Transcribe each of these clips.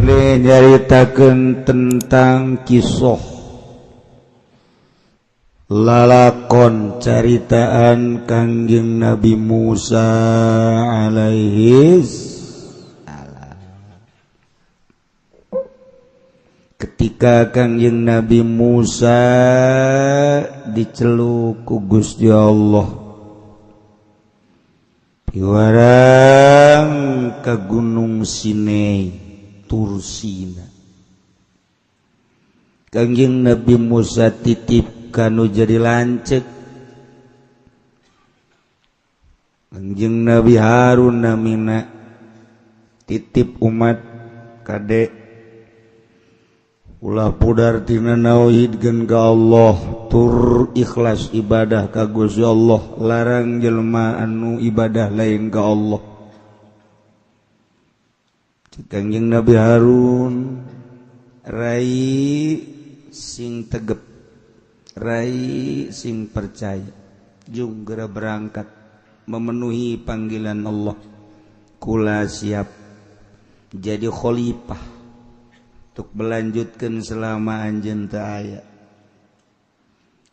Nyaritakeun tentang kisah lalakon caritaan Kangjeng Nabi Musa alaihis salam. Ketika Kangjeng Nabi Musa diceluk ku Gusti Allah piwarang ke Gunung Sinai, Tursina, Kangjeng Nabi Musa titip kanu jadi lanceuk Kangjeng Nabi Harun namina, titip umat, kade ulah pudar tina nauhidkeun ka Allah tur ikhlas ibadah ka Gusti Allah, larang jelema anu ibadah lain ka Allah. Kangjeng Nabi Harun, rai sing tegep, rai sing percaya, jung gera berangkat memenuhi panggilan Allah, kula siap jadi khalifah untuk melanjutkan selama anjeun teu aya.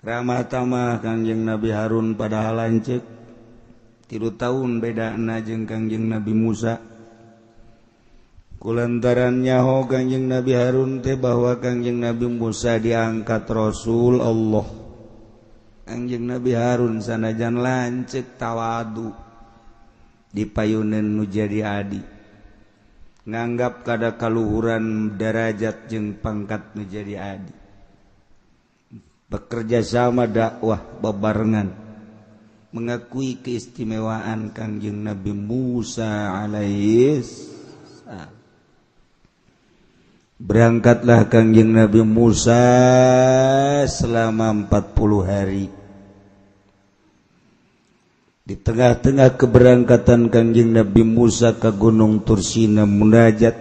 Ramah tamah Kangjeng Nabi Harun, padahal lanceuk, 3 tahun bedana jeung Kangjeng Nabi Musa. Kulantaran nyaho Kangjeng Nabi Harun teh bahwa Kangjeng Nabi Musa diangkat Rasul Allah, Kangjeng Nabi Harun sanajan lanceuk tawadu, dipayunan nu jadi adi, nganggap kada kaluhuran derajat jeung pangkat nu jadi adi, bekerja sama dakwah bebarengan, mengakui keistimewaan Kangjeng Nabi Musa alaihis. Berangkatlah Kangjeng Nabi Musa selama 40 hari. Di tengah-tengah keberangkatan Kangjeng Nabi Musa ke Gunung Tursina munajat,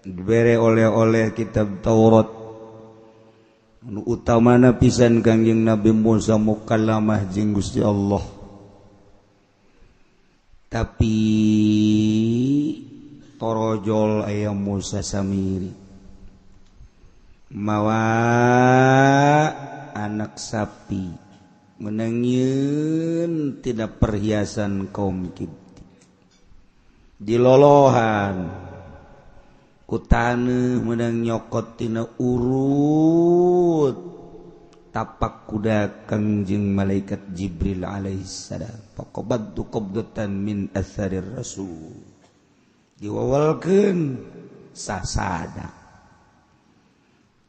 dibere oleh-oleh kitab Taurat. Nu utamana pisan Kangjeng Nabi Musa mukallamah jeung Gusti Allah. Tapi torojol aya Musa Samiri mawa anak sapi meunang tina perhiasan kaum Kibti, dilolohan ku taneuh, meunang nyokot tina urut tapak kuda Kangjeng malaikat Jibril alaihissalam. Faqabadtu qabdatan min atsarir rasul, diwawalkeun sasada.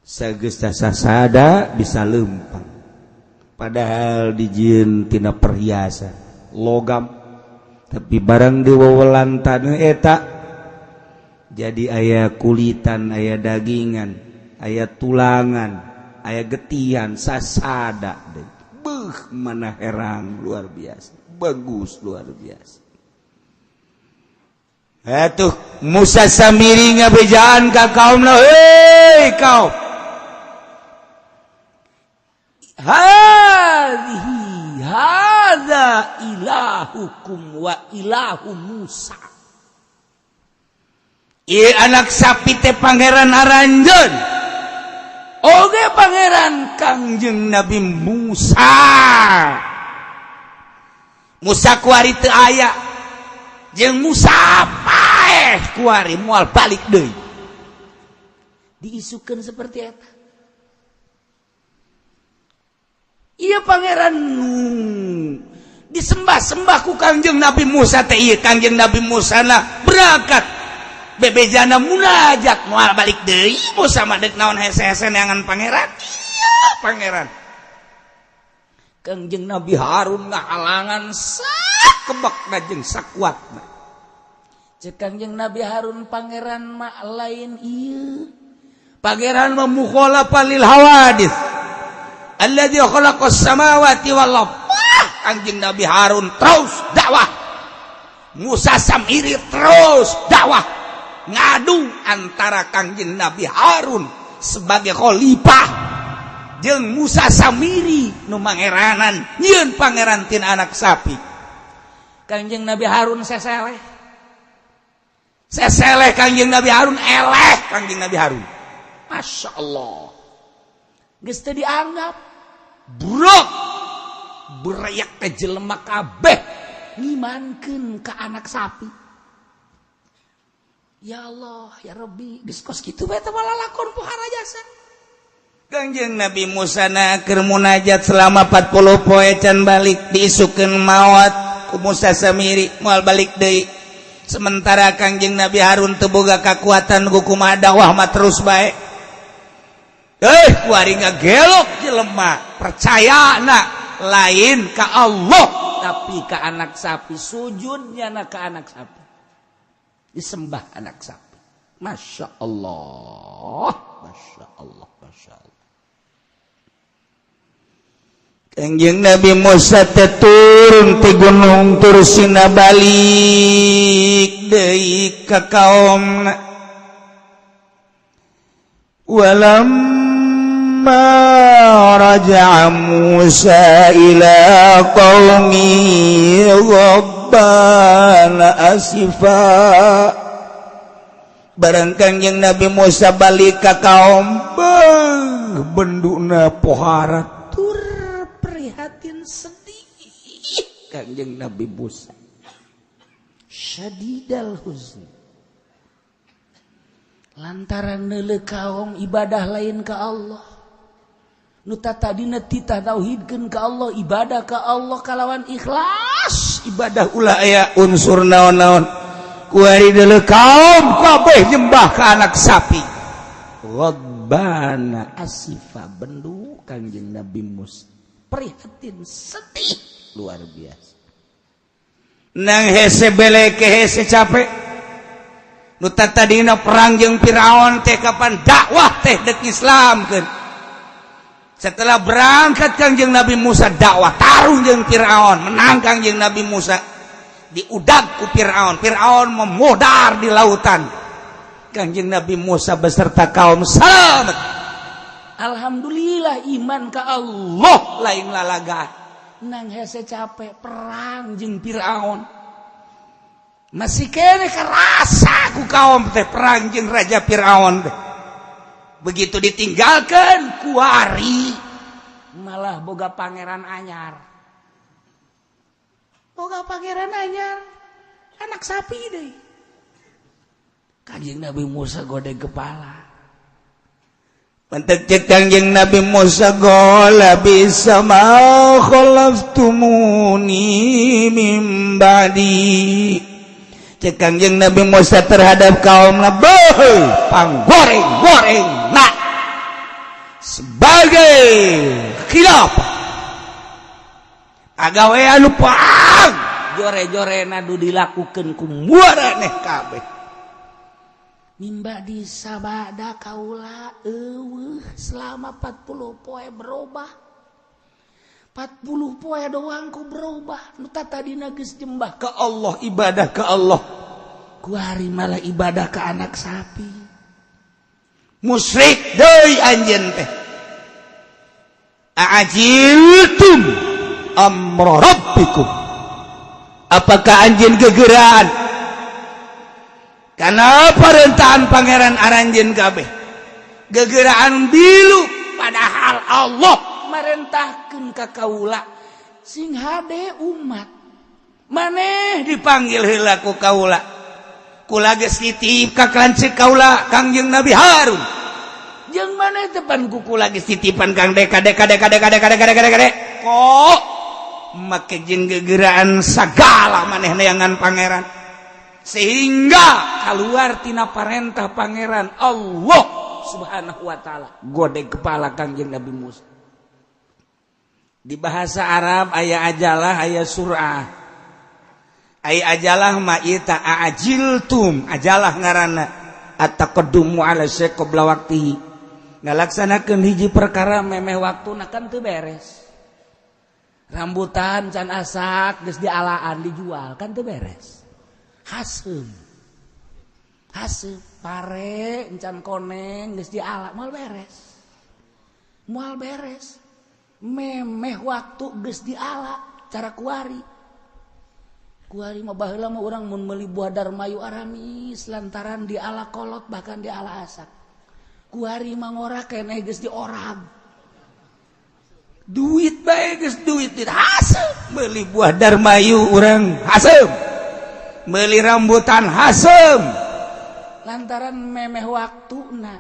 Sageus sasada bisa lempang, padahal dijieun tina perhiasan logam, tapi barang diwawelan taneuh eta jadi aya kulitan, aya dagingan, aya tulangan, aya getihan, sasada deh. Beuh, mana herang, luar biasa bagus, luar biasa. Atuh Musa Samiri ngabejaan ka kaumna, "Hei kaum, hadhihi hadza ilahukum wa ilahu Musa." Ieu anak sapi teh pangeran aranjeun oge pangeran Kangjeng Nabi Musa. Musa kuari teu aya jeung Musa paeh kuari, moal balik deui. Diisukeun seperti eta. Iya, pangeran disembah-sembah ku Kangjeng Nabi Musa teh ieu. Kangjeng Nabi Musa lah berangkat bebejana munajat, moal balik deui Musa mah, deuk naon hese-hese neangan pangeran. Iya, pangeran Kangjeng Nabi Harun ngahalangan sakebak jeung sakuatna. Cek Kangjeng Nabi Harun, "Pangeran mah lain ieu, pangeran mah mukhalafah lil hawadits, alladzi khalaqas samawati wal ard." Kangjeng Nabi Harun terus dakwah, Musa Samiri terus dakwah, ngadu antara Kangjeng Nabi Harun sebagai khalifah jeung Musa Samiri nu mangeranan nyieun pangeran tina anak sapi. Kangjeng Nabi Harun seseleh. Seseleh Kangjeng Nabi Harun, eleh Kangjeng Nabi Harun. Masya Allah. Geus teu dianggap. Brok. Bereyak teh jelema kabeh ngimankeun ka anak sapi. Ya Allah, ya Rabbi, geus kos kitu bae teh lalakon pohara jasa. Kangjeng Nabi Musa na keur munajat selama 40 poe can balik, diisukeun maot ku Musa Samiri, moal balik deui. Sementara Kangjeng Nabi Harun teu boga kakuatan, ku kumaha dakwah mah terus bae. Eh, kuari ngagelok jelema percaya na lain ka Allah tapi ka anak sapi, sujudnya na ka anak sapi. Disembah anak sapi. Masya Allah, Masya Allah, Masya Allah. Kangjeng Nabi Musa teh turun ti gunung Tursina, balik deui ka kaomna. Walamma raja'a Musa ila qaumi ghabbana asifa. Barang Kangjeng Nabi Musa balik ka kaum, beuh, benduna pohara tur prihatin, sedih Kangjeng Nabi Musa, syadidal huzni, lantaran neuleuh kaum ibadah lain ka Allah. Nu tadina titah tauhidkeun ka Allah, ibadah ka Allah kalawan ikhlas. Ibadah ulah aya unsur naon-naon. Kuari deuleuh kaum kabeh nyembah ka anak sapi, Ghabbana asifa, bendu Kangjeng Nabi Musa prihatin, sedih luar biasa. Nang hese beleke, hese capek. Nu tadina perang jeung Firaun teh, kapan dakwah teh dek Islamkeun. Setelah berangkat Kangjeng Nabi Musa dakwah, tarung jeung Firaun, menang Kangjeng Nabi Musa, diudag ku Firaun, Firaun memodar di lautan. Kangjeng Nabi Musa beserta kaum selamat. Alhamdulillah, iman ka Allah lain lalaga. Nang hese capek perang jeung Firaun, masih kene kerasa ku kaum teh perang jeung Raja Firaun teh. Begitu ditinggalkan kuari malah boga pangeran anyar, boga pangeran anyar, anak sapi deh. Kanjeng Nabi Musa godeg kepala. Mentek cek Kangjeng Nabi Musa, qala bi'sa ma khalaftumuni min ba'di. Cek Kangjeng Nabi Musa terhadap kaum, beuh, panggoreng-goreng nak sebagai khilafah agawe anu pang jore-jore nadu dilakukan ku muaraneh kabeh. Mimba di sabada kaula eueuh selama 40 poe berubah. 40 poe doang ku berubah. Nu tadina geus jembah ke Allah, ibadah ke Allah, ku hari malah ibadah ke anak sapi. Musyrik deui anjeun teh. A'ajiltum amra rabbikum, apakah anjeun gegeraan karena perentahan pangeran aranjeun kabeh? Gegeraan bilu, padahal Allah marentahkeun ka kaula sing hade umat maneh dipanggil heula ku kaula. Kula geus titip ka lanceuk kaula, Kangjeng Nabi Harun. Jeung maneh depan ku kula geus titipan Kang Deka Deka Deka Deka Deka Deka Deka Deka. Kok make jeung gegeraan sagala maneh neangan pangeran sehingga keluar tina parentah pangeran Allah Subhanahu wa taala? Godeg kepala Kangjeng Nabi Musa. Di bahasa Arab aya ajalah, aya surah. Aya ajalah ma ieu ta ajiltum, ajalah ngaranna at-taqaddumu ala syai' qabla waqtihi, ngalaksanakeun hiji perkara memeh waktuna, kan teu beres. Rambutan can asak geus dialaan, dijual, kan teu beres. Haseum haseum. Pare encan koneng geus diala, moal beres, moal beres. Memeh waktu geus diala. Cara kuari Kuari mah baheula mah urang mun meuli buah darmayu aramis lantaran di ala kolot bahkan di ala asak. Kuari mah ngora keneh geus diorag. Duit bae geus duit haseup meuli buah darmayu urang haseup. Meuli rambutan haseup. Lantaran memeh waktuna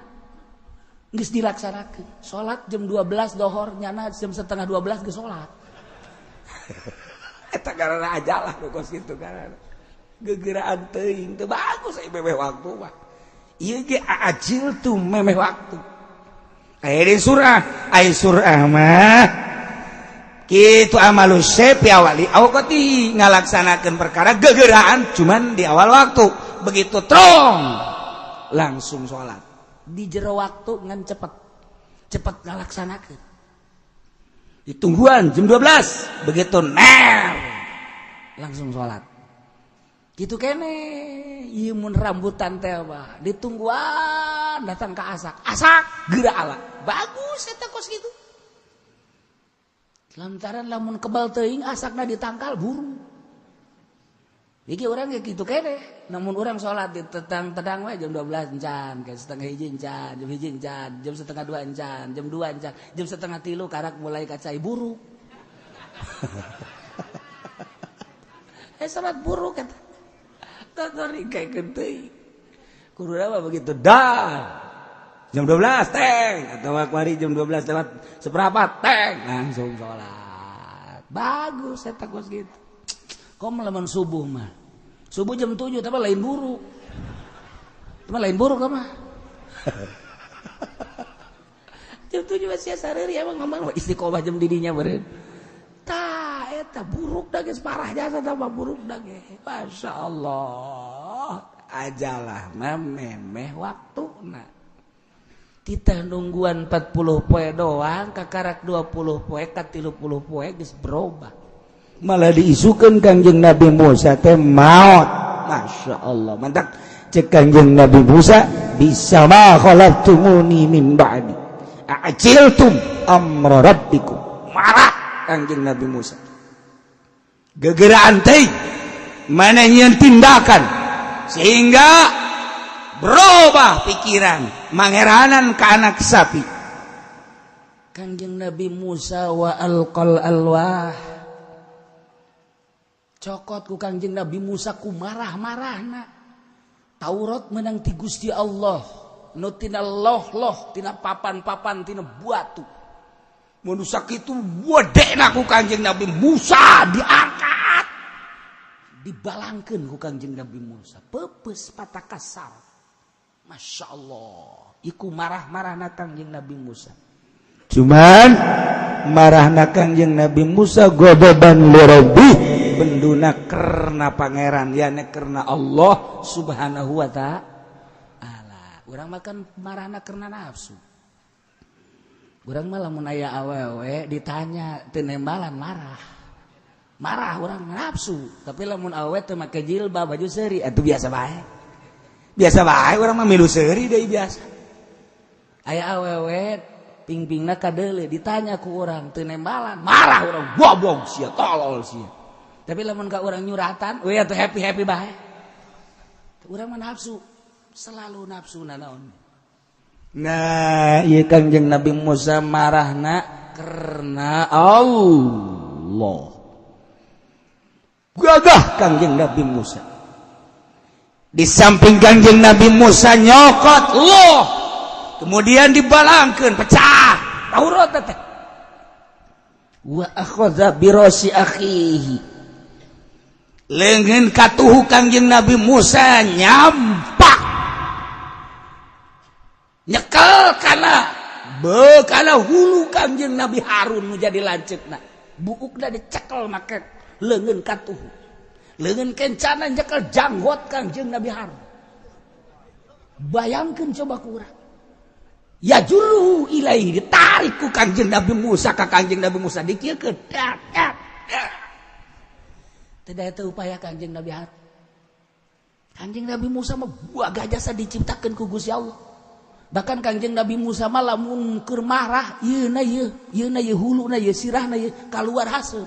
geus dilaksanakeun. Salat jam 12 dohor nyana jam 11:30 geus salat. Eta karena ajalah nu kos kitu karena gegeraan teuing teu bagus ai memeh waktu mah. Ieu ge ajil tuh memeh waktu. Aya di surah, ai surah mah kitu amalus syai fi awali awqati ngalaksanakeun perkara gegeraan cuman di awal waktu. Begitu trong langsung salat. Di jero waktu ngan cepet. Cepet ngalaksanakeun. Ditungguan jam 12 begitu ner langsung salat. Gitu kene ieu mun rambutan teh mah ditungguan datang ka asak. Asak geura ala. Bagus eta kos kitu. Lantaran lamun kebal teuing asakna ditangkal buru. Iki urang ge kitu kene. Namun urang salat di tetang-tedang we jam 12 encan, ke 12:30 encan, jam 1 encan, jam 1:30 encan, jam 2 encan, jam 2:30 karak mulai kacai buruk. Salat buruk eta. Tadi kayak teuing. Kudu mah begitu dah. Jam 12 teng atau kuari jam 12 lewat seberapa teng langsung salat. Bagus eta kos kitu. Kom lamun subuh mah. Subuh jam 7 tapi lain buruk. Tapi lain buruk mah. Jam 7 masih sareuri emang ngomong istiqomah jam didinya beureun. Tah eta buruk da geus parah jasa tambah buruk da ge. Masyaallah. Ajalah mah memeh waktuna. Titah nungguan 40 poe doang kakarak 20 poe ka 30 poe geus berubah. Malah diisukeun Kangjeng Nabi Musa teh maot. Masya Allah. Mantak cek Kangjeng Nabi Musa bisa ma khalaqtumuni min ba'di. A'jiltum amra rabbikum. Marah Kangjeng Nabi Musa. Gegeraan teh mana nyieun tindakan sehingga berubah pikiran mangeranan ke anak sapi. Kangjeng Nabi Musa wa alqal alwah. Cokot ku Kangjeng Nabi Musa ku marah-marahna. Taurat menang ti Gusti Allah. Nu tina loh-loh, tina papan-papan, tina batu. Mun sakitu wedekna ku Kangjeng Nabi Musa diangkat. Dibalangkeun ku Kangjeng Nabi Musa. Peupeus patah kasar. Masya Allah. Iku marah-marahna Kangjeng Nabi Musa. Cuman marahna Kangjeng Nabi Musa godoban li rabbi benduna karena pangeran yani karena Allah Subhanahu wa ta'ala. Urang makan marahna karena nafsu. Urang mah lamun aya awewe ditanya teu nembalan marah. Marah urang nafsu, tapi lamun awewe teu make jilbab baju seuri atuh biasa bae. Biasa bae urang mah milu seuri deui biasa. Aya awewe pingpingna kadeuleu ditanya ku urang teu nembalan, marah urang goblok sia, tolol sia. Tapi lamun ka urang nyuratan, we atuh happy-happy bae. Urang mah nafsu, selalu nafsu nanaon. Nah, ieu Kangjeng Nabi Musa marahna karena Allah. Gagah Kangjeng Nabi Musa. Di samping Kangjeng Nabi Musa nyokot loh, kemudian dibalangkeun pecah Taurat teh. Wa akhadha bi rasi akhihi. Leungeun katuhu Kangjeng Nabi Musa nyampak nyekel kana bekana hulu Kangjeng Nabi Harun nu jadi lanceukna. Buukna dicekel make leungeun katuhu. Leungeun kencana nyekel janggot Kangjeng Nabi Harun. Bayangkeun coba ku urang. Ya juru ilaihi ditarik ku Kangjeng Nabi Musa ka Kangjeng Nabi Musa dikieukeun. Tidak itu upaya Kangjeng Nabi Harun. Kangjeng Nabi Musa mah buah gajasa diciptakeun ku Gusti Allah. Bahkan Kangjeng Nabi Musa mah lamun keur marah, ieu na ieu, ieu na ieu huluna ieu sirahna ieu kaluar haseup.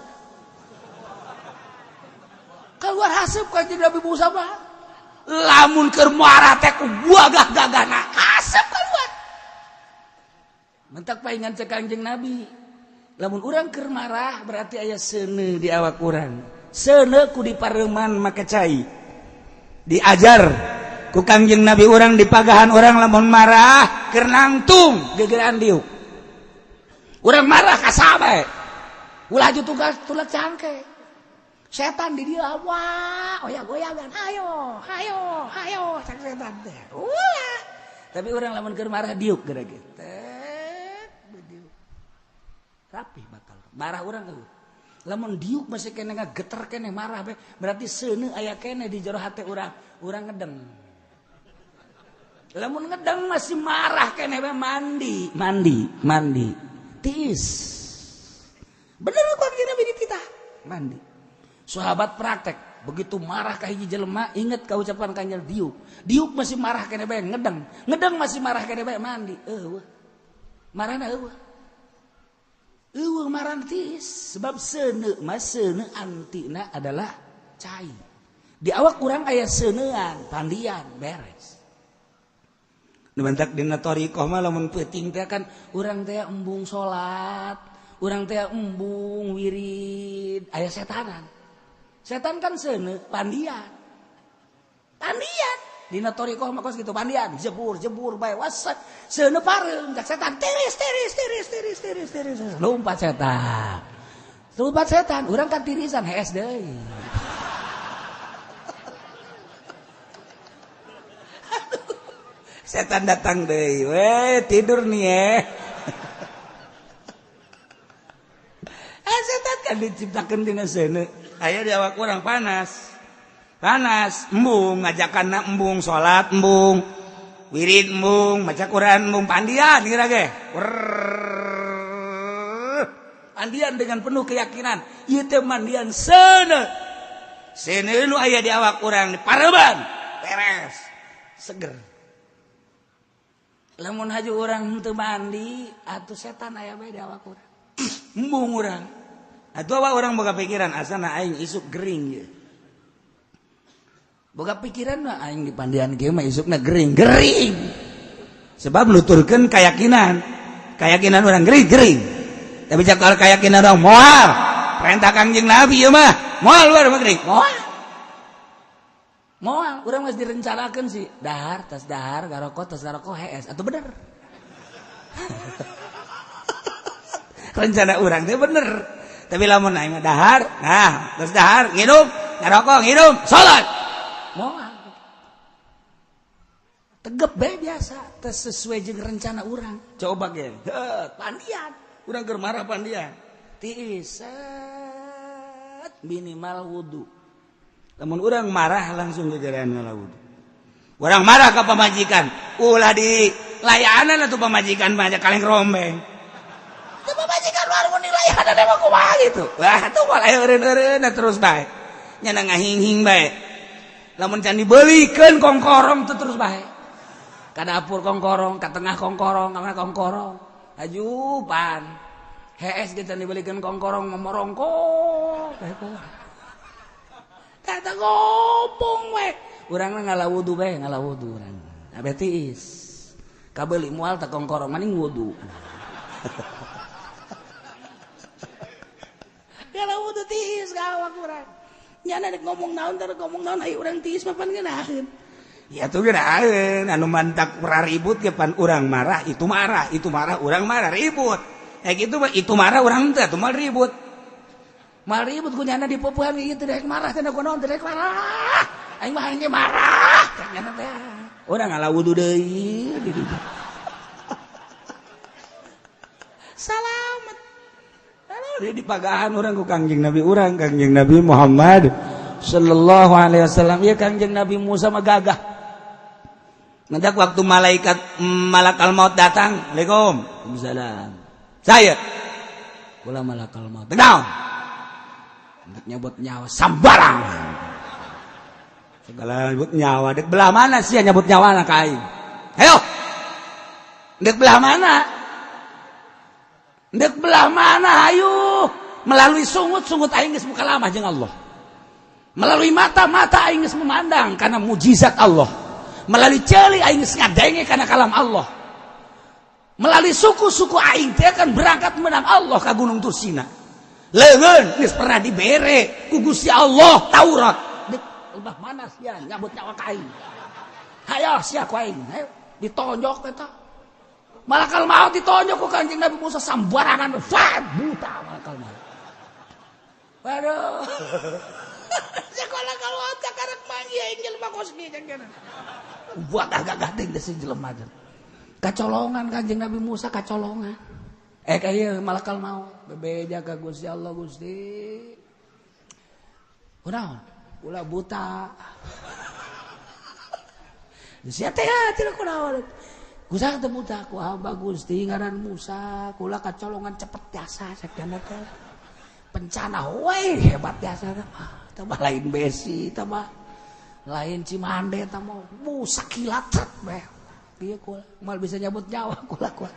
Keluar Keluar haseup Kanjeng Nabi Musa mah. Lamun keur marah teh ku gagah-gagahna haseup keluar. Mentak paingan cek Kanjeng Nabi. Lamun urang keur marah berarti aya seuneu di awak urang. Seuneu ku dipareuman make cai. Diajar ku Kangjeng Nabi urang dipagahan urang lamun marah keur nangtung gegeran diuk. Urang marah ka saha ulah tugas tulak cangke. Setan di dia wah goyang-goyangan ayo ayo ayo cak setan teh. Ulah. Tapi urang lamun keur marah diuk geura ge. Diuk. Rapi bakal marah urang eueuh. Lamun diuk masih keneh ngageter keneh marah be, berarti seuneu aya keneh di jero hate urang, urang ngedeng. Lamun ngedeng masih marah keneh be mandi, mandi, mandi. Tiis. Bener kok kira bini kita mandi. Sahabat praktek, begitu marah ka hiji jelema inget ka ucapan Kanjeng diuk. Diuk masih marah keneh bae ngedeng, ngedeng masih marah keneh bae mandi. Eueuh. Marahna eueuh. Eueuh marah tiis sebab seuneu mah seuneu antina adalah cai. Di awak urang aya seuneuan, pandian, beres. Nu mantak dina thariqah mah lamun peuting teh kan urang teh embung salat, urang teh embung wirid, aya setanan. Setan kan seuneu pandian. Pandian dina thariqah mah kos kitu pandian, jebur jebur bae wasat seuneu pareum cak setan tiris tiris tiris tiris tiris tiris lompat setan. Lompat setan, urang kan tirisan hees deui. Setan datang deui, we tidur nih eh. Setan kan diciptakeun dina seuneu. Aya di awak urang panas. Panas, embung ngajakanna embung salat embung. Wirid embung, maca Quran embung, pandian kira ge. Mandian dengan penuh keyakinan. Ieu teh mandian seuneu. Seuneu nu aya di awak urang dipareuban. Beres. Seger. Lamun haju urang henteu mandi atuh setan aya bae di awak urang. Embung urang. Atuh awak urang boga pikiran asana aing isuk gering ye. Boga pikiran mah aing di pandian kieu mah isukna gering, gering. Sebab nuturkeun keyakinan. Keyakinan urang gering, gering. Tapi cak kalau keyakinan urang moal. Perintah Kangjeng Nabi ieu mah, moal luar mah gering, moal. Moal, urang masih direncanakeun sih. Dahar, tas dahar, garoko, tas garoko hees. Atuh bener. Rencana urang teh bener. Tapi lamun aing mah dahar, nah, tas dahar, ngirum, ngarokok, ngirum, salat. Moal. Tegep bae biasa, teu sesuai jeung rencana urang. Coba ge, heuh, pandian. Urang keur marah pandian. Tiis set minimal wudu. Lamun urang marah langsung gegeran ngala wudu. Urang marah ka pamajikan, ulah di layanan atuh pamajikan mah kaleng rombeng. Teu pamajikan baru mun dilayanan emang kumaha gitu. Wah, atuh malah eureun-eureun terus bae. Nya ngahinghing bae. Lamun can dibeulikeun kongkorong teu terus bae. Ka dapur kongkorong, ka tengah kongkorong, ka mana kongkorong. Aju pan. Hees ge can dibeulikeun kongkorong momorongkok. Kata ngomong we. Urang mah ngala wudu bae, ngala wudu urang. Nah, berarti is. Kabeuli moal teh kongkorong maning wudu. Ngala wudu tiis ka awak urang. Nyana rek ngomong naon teh ngomong naon aya urang tiis mah pan ngeunaheun. Ya tuh ngeunaheun anu mantak ribut ge pan urang marah, itu marah, itu marah, urang marah ribut. Ya gitu mah itu marah urang teh atuh mal ribut. Mal ribut ku nyana dipupuhan gitu rek marah teh ku naon rek marah. Aing mah hayang marah cek nyana teh. Urang ngala wudu deui di ditu. Salamet. Aduh di pagahan urang ku Kangjeng Nabi urang Kangjeng Nabi Muhammad sallallahu alaihi wasallam. Ieu Kangjeng Nabi Musa mah gagah. Ngedak waktu malaikat malakal maut datang, Assalamualaikum. Waalaikumsalam. Saya kula malakal maut. Tegang. Nyebut nyawa sambarang. Segala nyebut nyawa dek belah mana sih nyebut nyawa anak aing? Ayo. Dek belah mana? Dek belah mana ayo? Melalui sungut-sungut aing geus muka lama jeung Allah. Melalui mata-mata aing geus memandang karena mujizat Allah. Melalui ceuli aing geus ngadenge karena kalam Allah. Melalui suku-suku aing teh akan berangkat menang Allah ka Gunung Tursina. Leungeun geus pernah dibere ku Gusti Allah Taurat. Dek lebah mana sia nyabut nyawa ka aing. Hayo sia ku aing, hayo ditonjok eta. Malakal maut ditonjok ku Kanjeng Nabi Musa sambarangan, fat buta malakal maut. Waduh. Sekolah kalau otak karek manggih aing jelema kos kieu cenah. Buat gagah teh geus jelema teh. Kacolongan Kanjeng Nabi Musa kacolongan. Kaya malakal maut bebeja ka Gusti Allah Gusti. Kunaon? Ulah buta. Sia teh cenah kunaon? Gusti teh buta ku hamba Gusti ngaran Musa, kula kacolongan cepet jasa sakjana teh. Bencana we hebat jasa teh. Tambah lain besi, tambah lain Cimande, tambah busak kilat beh. Dia kula mal bisa nyabut nyawa kula kula.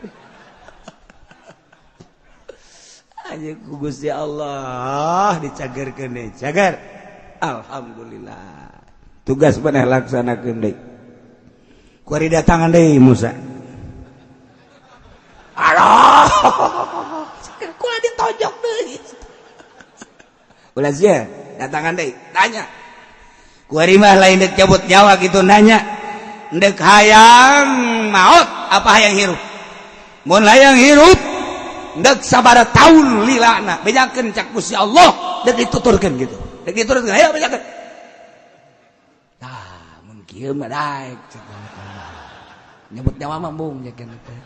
Aja ku Gusti Allah dicagerkeun deui, cager. Alhamdulillah. Tugas maneh laksanakeun deui. Kuari datangan deui Musa. Aduh. Kula ditonjok deui. Ulah sia datangan deui, tanya. Kuari mah lain dek cabut nyawa gitu nanya. Dek hayang maut apa hayang hirup? Mun hayang hirup dek sabara tahun lilana bejakeun cak Gusti Allah dek dituturkeun gitu. Dek dituturkeun hayo bejakeun. Tah mun kieu mah daek nyebut nyawa mah embung jakeun teh.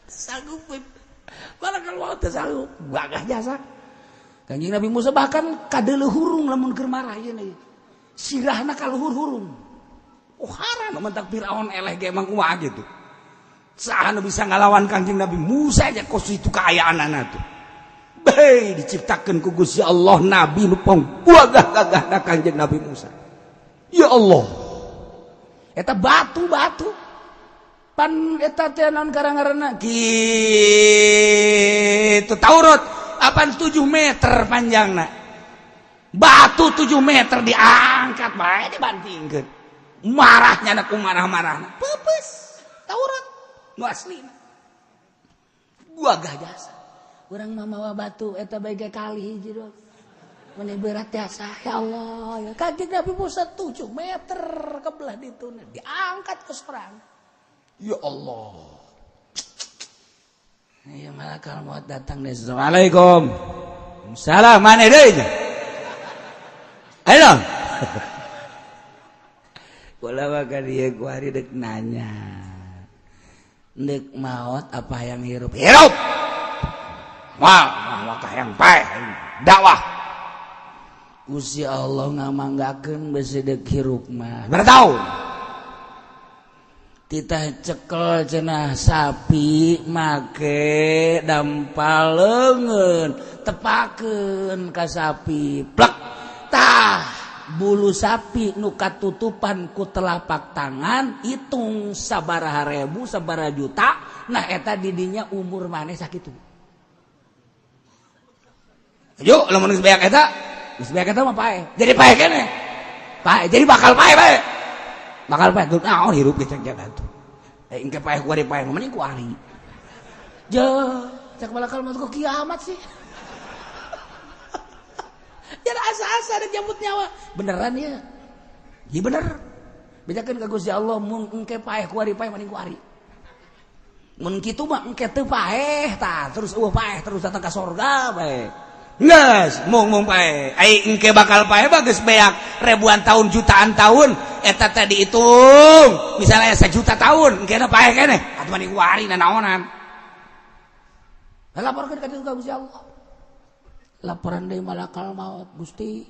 Sanggup malakal maut teh sanggup gagah jasa. Kanjeng Nabi Musa bahkan kadeuleuh hurung lamun keur marah ieu nih. Sirahna ka luhur hurung. Oh haram mentak Firaun eleh ge emang kumaha gitu. Saha nu bisa ngalawan Kanjeng Nabi Musa aja kos itu kaayaanana tuh. Bae diciptakeun ku Gusti Allah nabi nu pangbuagah-gagahna Kanjeng Nabi Musa. Ya Allah. Eta batu-batu. Pan eta teh naon karang-ngaranna? Kitu Taurat apaan 7 meter panjangna. Batu 7 meter diangkat bae dibantingkeun. Marahnya ku marah-marahna. Peupeus Taurat nu aslina. Gagah jasa. Urang mah mawa batu eta bae ge kali hiji doang. Meni berat jasa ya Allah ya. Kanjeng Nabi Musa 7 meter ke belah dituna diangkat ke sorang. Ya Allah. Ya malakal maut datang deh. Assalamualaikum. Salam mana deui? Ayo. Kula mah ka dieu ku ari deuk nanya. Dek maut apa yang hirup? Hirup. Wah, mah hayang paeh dakwah. Gusti Allah ngamanggakeun besi dek hirup mah. Bertahun. Titah cekel cenah sapi make dampal leungeun tepakeun ka sapi plek tah bulu sapi nu katutupan ku telapak tangan hitung sabaraha ribu sabaraha juta nah eta didinya umur maneh sakitu. Yuk lamun geus beak eta geus beak eta mah paeh jadi paeh keneh paeh jadi bakal paeh bae bakal paeh geus naon hirup geus cek atuh engke paeh ku ari paeh mending ku ari je cek malakal maut kok kiamat sih. Ya asa-asa ada jambut nyawa beneran ya. Iya bener. Bejakeun ka Gusti Allah mun engke paeh ku ari paeh mending ku ari. Mun kitu mah engke teu paeh tah terus eueuh paeh terus datang ka sorga bae. Geus mung mung paeh. Ai engke bakal paeh mah geus beak ribuan tahun jutaan tahun eta teh dihitung. Misalnya 1 juta tahun engke paeh keneh atuh mending ku ari nanaonan. Laporkeun ka Gusti Allah. Laporan deui malakal maut Gusti.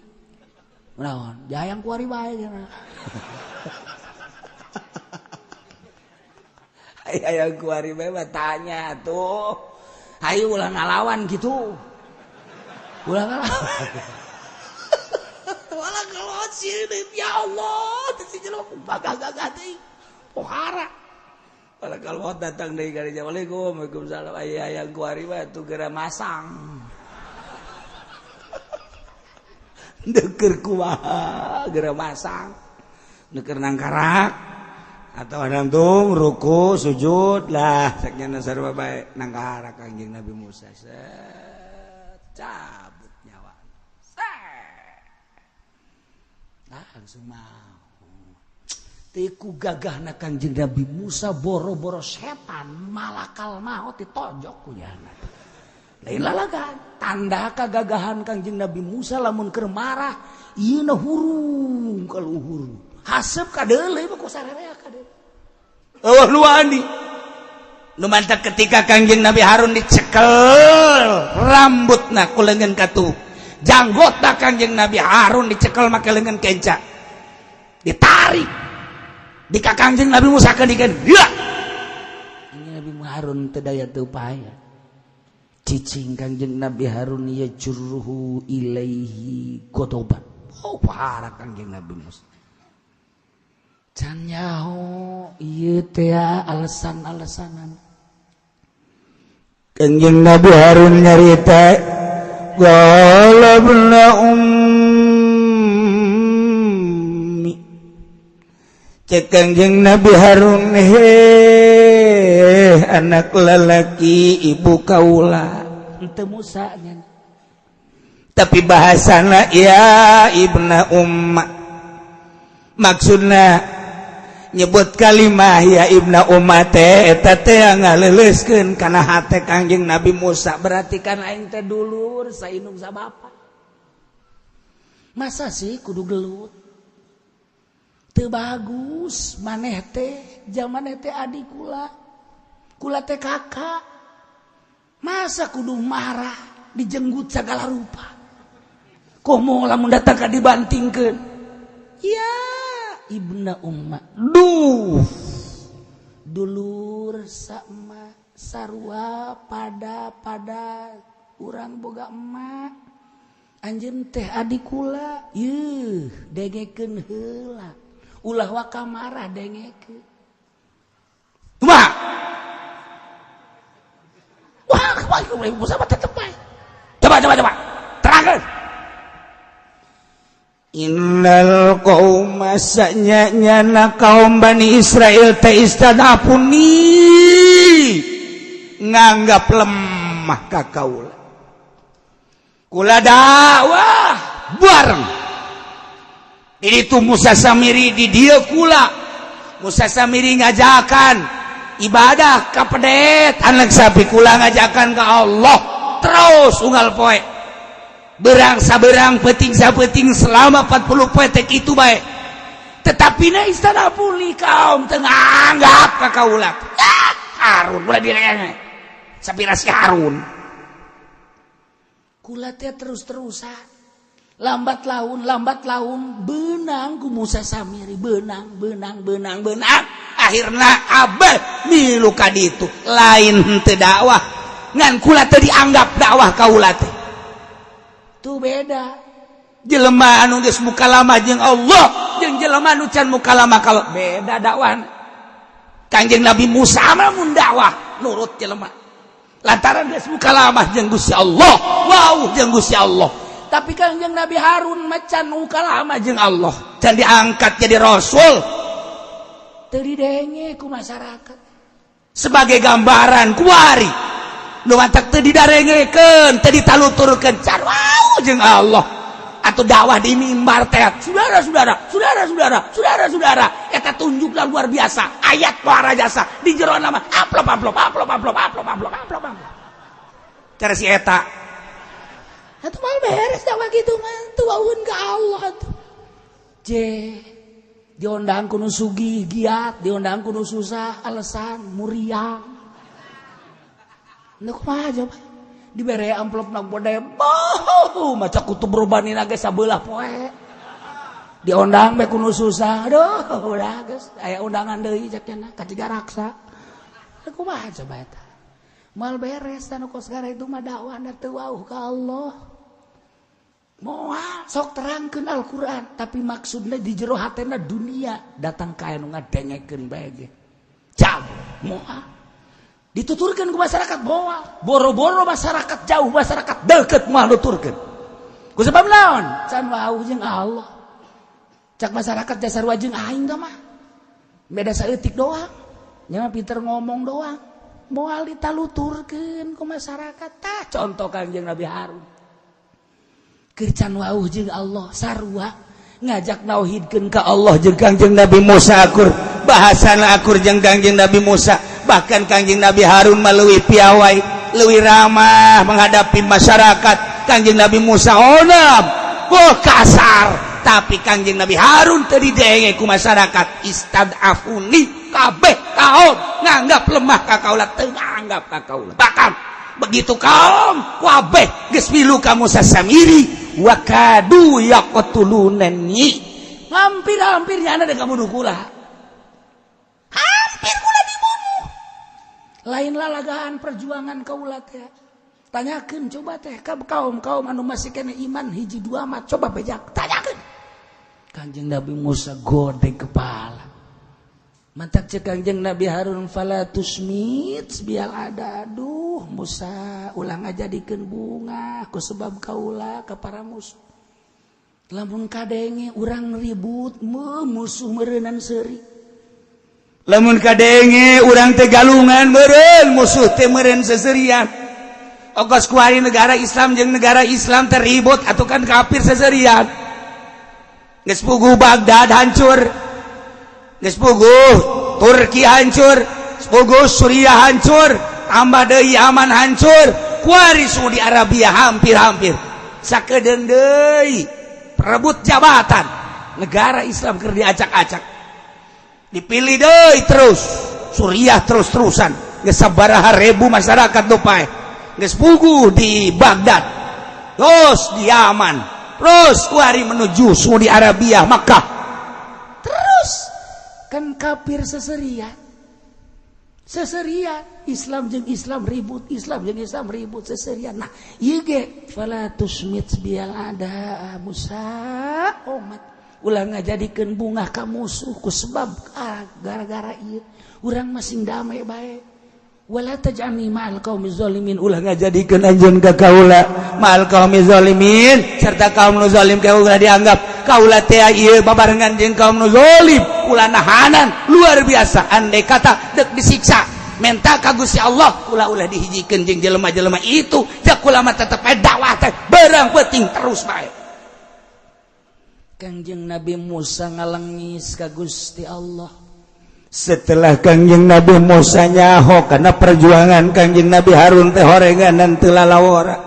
Naon? Jayang ku ari bae cenah. Hayang ku ari bae mah tanya tuh. Hayu ulah ngalawan kitu. Ulah ngalawan. Ulah ngalawan sieun ya Allah, teh si jelema gagah-gagah teuing. Pohara. Malakal maut datang deui ka dinya. Waalaikum, waalaikumsalam. Aya hayang ku ari bae tuh geura masang. Deker kumaha geura masang. Deker nangkarak atau nangtung ruku sujud lah saknya sarua bae nangkarak Kangjeng Nabi Musa. Set cabut nyawa. Set. Langsung mau. Tiku gagahna Kangjeng Nabi Musa boro-boro setan malakal maut ditonjok ku nyana. Lain lalagan tanda kagagahan Kangjeng Nabi Musa lamun keur marah ieu na hurung ka luhur. Haseup ka deuleu mah ku sararea ka deuleu. Eueuh nu wani. Nu mantak ketika Kangjeng Nabi Harun dicekel rambutna ku leungeun katuhu. Janggotna Kangjeng Nabi Harun dicekel make leungeun kenca. Ditarik. Di ka Kangjeng Nabi Musa keun ya. Ini Nabi Harun teu daya teu upaya. Cicing Kangjeng Nabi Harun ya jurruhu ilaihi godoban. Oh parah Kangjeng Nabi Musa. Can nyaho ieu teh alasan-alasanan. Kangjeng Nabi Harun nyarita qala ibna ummi. Cek Kangjeng Nabi Harun, heh anak lelaki ibu kaula. Henteu Musa nya. Tapi bahasana ya ibna umma. Maksudna nyebut kalimah ya ibna umma teh eta teh ngaleuleuskeun kana hate Kangjeng Nabi Musa, berarti kan aing teh dulur saindung sa bapa. Masa sih kudu gelut? Teu bagus maneh teh, jaman teh adik kula. Kula teh kakak. Masa kudu marah dijenggut segala rupa. Komo lamun datang ka dibantingkeun. Ya ibna umma. Duh. Dulur sama sarua pada urang boga emak. Anjeun teh adik kula. Yeuh, dengekeun heula. Ulah waka marah dengekeun. Kumaha? Wah, kumaha Musa mah tetep bae. Coba. Terangkeun. Innal qauma sanyana kaum Bani Israel teh istadafuni nganggap lemah ka kaula. Kula dakwah bareng. Itu Musa Samiri di dia kula. Musa Samiri ngajakan ibadah ka pedet anak sapi, kula ngajakan ke Allah terus unggal poe. Berang saberang peting sapeting selama 40 poe teh kitu bae. Tetapi na istana puli kaum teu nganggap ka kaula. Ah, Harun ulah direnge. Sapira si Harun. Kula teh terus-terusan lambat laun benang ku Musa Samiri benang akhirna abah milu ka ditu lain henteu dakwah ngan kula teu dianggap dakwah kaula teh. Tuh beda jelema anu geus mukalama jeung Allah jeung jelema anu can mukalama kalau beda dakwahna. Kangjeng Nabi Musa mah mun dakwah nurut jelema lantaran geus mukalama jeung Gusti Allah, wow jeung Gusti Allah. Tapi Kangjeng Nabi Harun macan mukalama jeung Allah can diangkat jadi rasul teu didenge ku masyarakat sebagai gambaran kuari nu matak teu didarengekeun teu ditaluturkeun can wau jeung Allah atau dakwah di mimbar teh saudara-saudara saudara-saudara saudara-saudara eta tunjuklah luar biasa ayat para jasa di jero nama amplop amplop amplop amplop amplop amplop amplop amplop cara si eta atuh mal beres dakwah gitu mah teu wauheun ka Allah atuh. Je diondang ku nu sugih giat, diondang ku nu susah alasan muriang. Nu kumaha coba? Dibere amplop na gede, boh, maca kutub robani ge sabelah poe. Diondang bae ku nu susah, aduh udah geus aya undangan deui cek cenah ka Tiga Raksa. Kumaha coba eta? Mal beres tanu kos itu mah dakwahna teu wauh ka Allah. Moal sok terangkeun Al-Qur'an, tapi maksudna di jero hatena dunia datang ka anu ngadengekeun bae ge. Jauh moal. Dituturkeun ku masyarakat moal, boro-boro masyarakat jauh, masyarakat deket moal nuturkeun. Ku sebab naon? Can wawuh jeung Allah. Cak masyarakat dasar jeung aing mah. Beda saeutik doang. Nya mah pinter ngomong doang. Moal ditaluturkeun ku masyarakat. Tah contoh Kangjeng Nabi Harun. Keur can wawuh jeung Allah sarua ngajak nauhidkeun ka Allah jeung Kangjeng Nabi Musa akur. Bahasana akur jeung Kangjeng Nabi Musa. Bahkan Kangjeng Nabi Harun mah leuwih piawai, leuwih ramah menghadapi masyarakat. Kangjeng Nabi Musa onam, oh kasar, tapi Kangjeng Nabi Harun teu didenge ku masyarakat. Istad'afuni, kabeh kaum nganggap lemah ka kaula, teu nganggap ka kaula. Bahkan begitu kaum kabeh geus milu ka Musa Samiri, wa kadu yaqtulunani, hampir-hampir nyana deuk ngabunuh kula, hampir kula dibunuh. Lain lalagaan perjuangan kaula teh. Tanyakeun coba teh ka kaum-kaum anu masih kena iman hiji dua mah, coba bejak tanyakeun. Kanjeng Nabi Musa godeg kepala. Mantak cek Kangjeng Nabi Harun, fala tusmit biyal a'da. Aduh Musa, ulah ngajadikeun bunga ku sebab kaula ka para musuh. Lamun kadenge urang ribut, musuh meureunan seuri. Lamun kadenge urang teh galungan, meureun musuh teh meureun seserian. Ogos kuari negara Islam jeung negara Islam teribut atau kan kafir seserian. Geus puguh Baghdad hancur, geus puguh Turki hancur, puguh Suriah hancur, tambah deui Yaman hancur, kuari Saudi Arabia hampir-hampir sakedeung deui perebut jabatan negara Islam keur diacak-acak, dipilih deui terus Suriah terus-terusan, geus sabaraha ribu masyarakat nu paeh. Geus puguh di Baghdad, terus di Yaman, terus kuari menuju Saudi Arabia, Makkah. Terus kan kafir seserian, seserian Islam jeung Islam ribut, Islam jeung Islam ribut seserian. Nah, ieu ge fala tusmit biyal a'da Musa, omat ulah ngajadikeun bunga ka musuh ku sebab gara-gara ieu urang masing damai bae. Wala taj'alni ma'al qaumi zalimin, ulah ngajadikeun anjeun ka kaula ma'al qaumi zalimin, serta kaum nu zalim. Ka ulah dianggap kaula teh ieu babarengan jeung kaum nu zalim. Ulah nahanan luar biasa, andai kata dek disiksa menta ka Gusti Allah, ulah ulah dihijikeun jeung jelema-jelema itu. Jak kula mah tetep dakwah teh berang penting terus bae. Kangjeng Nabi Musa ngalengis ka Gusti Allah. Setelah Kangjeng Nabi Musa nyaho karena perjuangan Kangjeng Nabi Harun teh horenganan teu lalawora,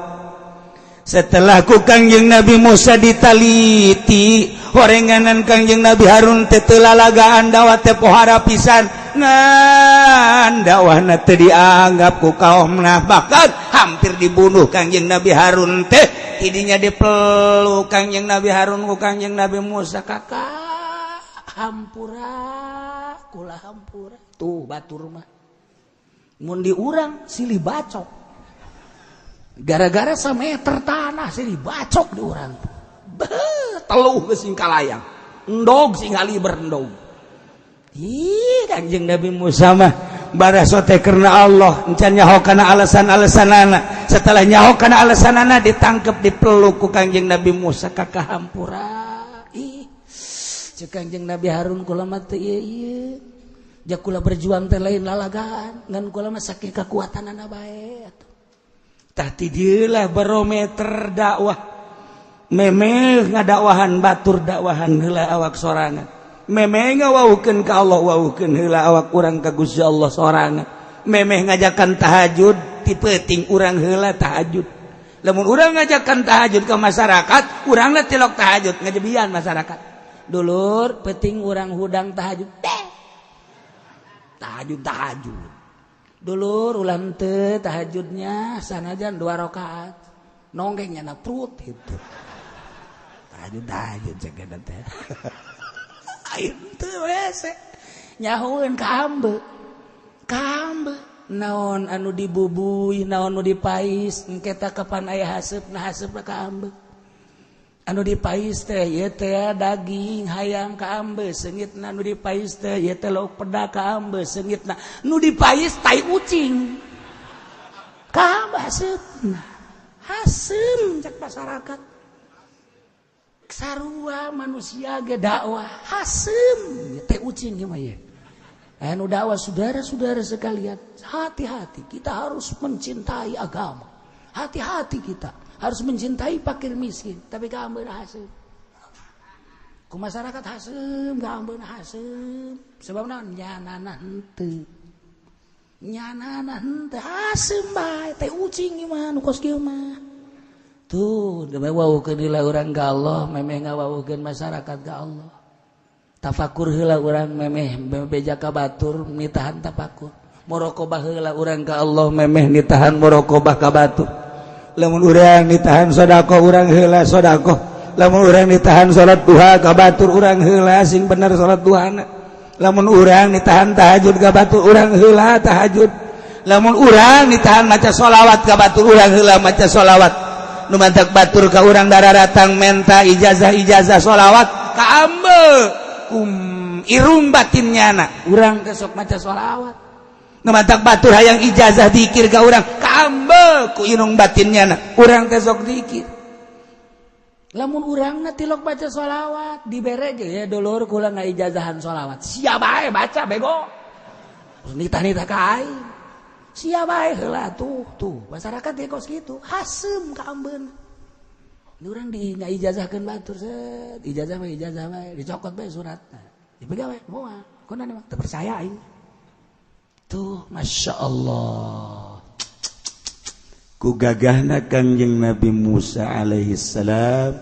setelah ku Kangjeng Nabi Musa ditaliti horenganan Kangjeng Nabi Harun teh teu lalagaan, dakwah teh pohara pisan, ngan dakwahna teu dianggap ku kaumna, bahkan hampir dibunuh Kangjeng Nabi Harun teh. Tidinya dipeluk Kangjeng Nabi Harun ku Kangjeng Nabi Musa, "Kakak, hampura kula, hampura." Tuh batur mah mun di urang silih bacok gara-gara sameter tanah, silih bacok di urang. Beuh, teluh geus sing kalayang, endog sing haliber endog. Ih, Kangjeng Nabi Musa mah baraso teh karena Allah, encan nyaho kana alasan-alasanana. Setelah nyaho kana alasanana, ditangkep, dipeluk ku Kangjeng Nabi Musa, "Kakak, hampura." Ih, cek Kangjeng Nabi Harun, kula mah teu ieu ieu, jak kula berjuang teh lain lalagaan, ngan kula mah saking kekuatanana bae atuh. Tah, ti dieu barometer dakwah. Memeh ngadakwahan batur, dakwahan heula awak sorangan. Memeh ngawaukeun ka Allah, waukeun heula awak urang ka Gusti Allah sorangan. Memeh ngajakan tahajud, ti peuting urang heula tahajud. Lamun urang ngajakan tahajud ke masyarakat, urangna tilok tahajud, ngajebian masyarakat. "Dulur, penting urang hudang tahajud deh." Tahajud tahajud. "Dulur, ulah teu tahajudnya, sanajan dua rakaat." Nonggengnya na perut itu. Tahajud tahajud cek eta teh. Aing teu hese. Nyahueun ka ambe. Ka ambe. Naon anu dibubuy, naon nu dipais, engke tah kapan aya haseupna, haseupna ka ambe. Anu dipais teh ieu teh daging hayam ka ambe seungitna, nu dipais teh ieu teh lauk peda ka ambe seungitna, nu dipais tai ucing ka ambe haseupna. Haseum cek masyarakat. Sarua manusia ge dakwah hasem teh ucing ieu mah ye. Anu dakwah saudara-saudara sekalian, hati-hati kita harus mencintai agama. Hati-hati kita harus mencintai fakir miskin, tapi kaambeun hasem. Ku masyarakat hasem, kaambeun hasem. Sebab naon? Nyanana henteu. Nyanana henteu hasem bae teh ucing ieu mah nu kos kieu mah. Tuh, demi wawuhkeun heula urang ka Allah, memeh ngawawuhkeun masyarakat ka Allah. Tafakur heula urang memeh beja ka batur nitahan tafakur. Muraqabah heula urang ka Allah memeh nitahan muraqabah ka batur. Lamun urang nitahan sedekah urang heula sedekah. Lamun urang nitahan salat duha ka batur urang heula sing bener salat duhana. Lamun urang nitahan tahajud ka batur urang heula tahajud. Lamun urang nitahan maca sholawat ka batur urang heula maca sholawat. Nu mantak batur ka urang dararatang menta ijazah-ijazah sholawat kaambe kum irung batin nyana urang teh sok maca sholawat. Nu mantak batur hayang ijazah dikir ka urang kaambe ku irung batin nyana urang teh sok dikir. Lamun urangna tilok baca sholawat dibere ge ya dulur kula ngaijazahan sholawat. Sia bae baca bego. Nitah-nitah ka aing. Sia bae heula tuh tuh masyarakat ge kos kitu hasem ka ambeun. Ini urang di ngaijazahkeun batur set ijazah mah ijazah bae dicokot bae suratna. Dipegang bae moal kunaon mah teu percaya aing. Tuh Masya Allah. Ku gagahna Kangjeng Nabi Musa alaihi salam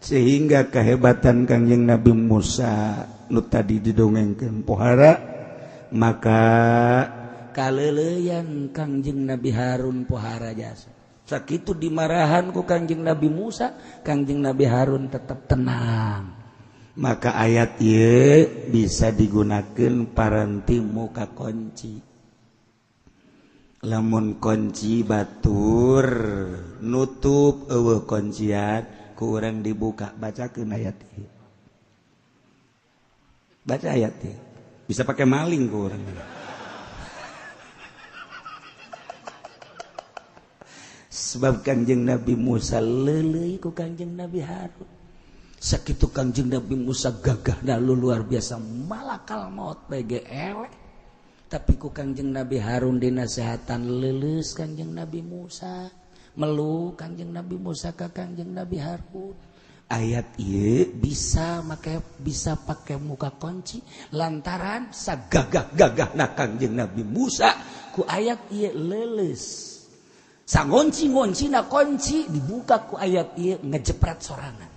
sehingga kehebatan Kangjeng Nabi Musa nu tadi didongengkeun pohara maka kaleuleyan Kangjeng Nabi Harun pohara jasa. Sakitu dimarahan ku Kangjeng Nabi Musa, Kangjeng Nabi Harun tetap tenang. Maka ayat ieu bisa digunakeun paranti muka kunci. Lamun kunci batur nutup eueuh kuncian ku urang dibuka bacakeun ayat ieu. Baca ayat ieu. Bisa pakai maling ku urang. Sebab Kangjeng Nabi Musa leuleuy ku Kangjeng Nabi Harun. Sakitu Kangjeng Nabi Musa gagahna luar biasa malakal maut bae ge eleh. Tapi ku Kangjeng Nabi Harun dinasehatan leuleus Kangjeng Nabi Musa, meluk Kangjeng Nabi Musa ka Kangjeng Nabi Harun. Ayat ieu bisa make bisa pake muka kunci lantaran sagagah-gagahna Kangjeng Nabi Musa ku ayat ieu leuleus. Sangonci-ngonci na kunci dibuka ku ayat ieu ngejepret sorangan.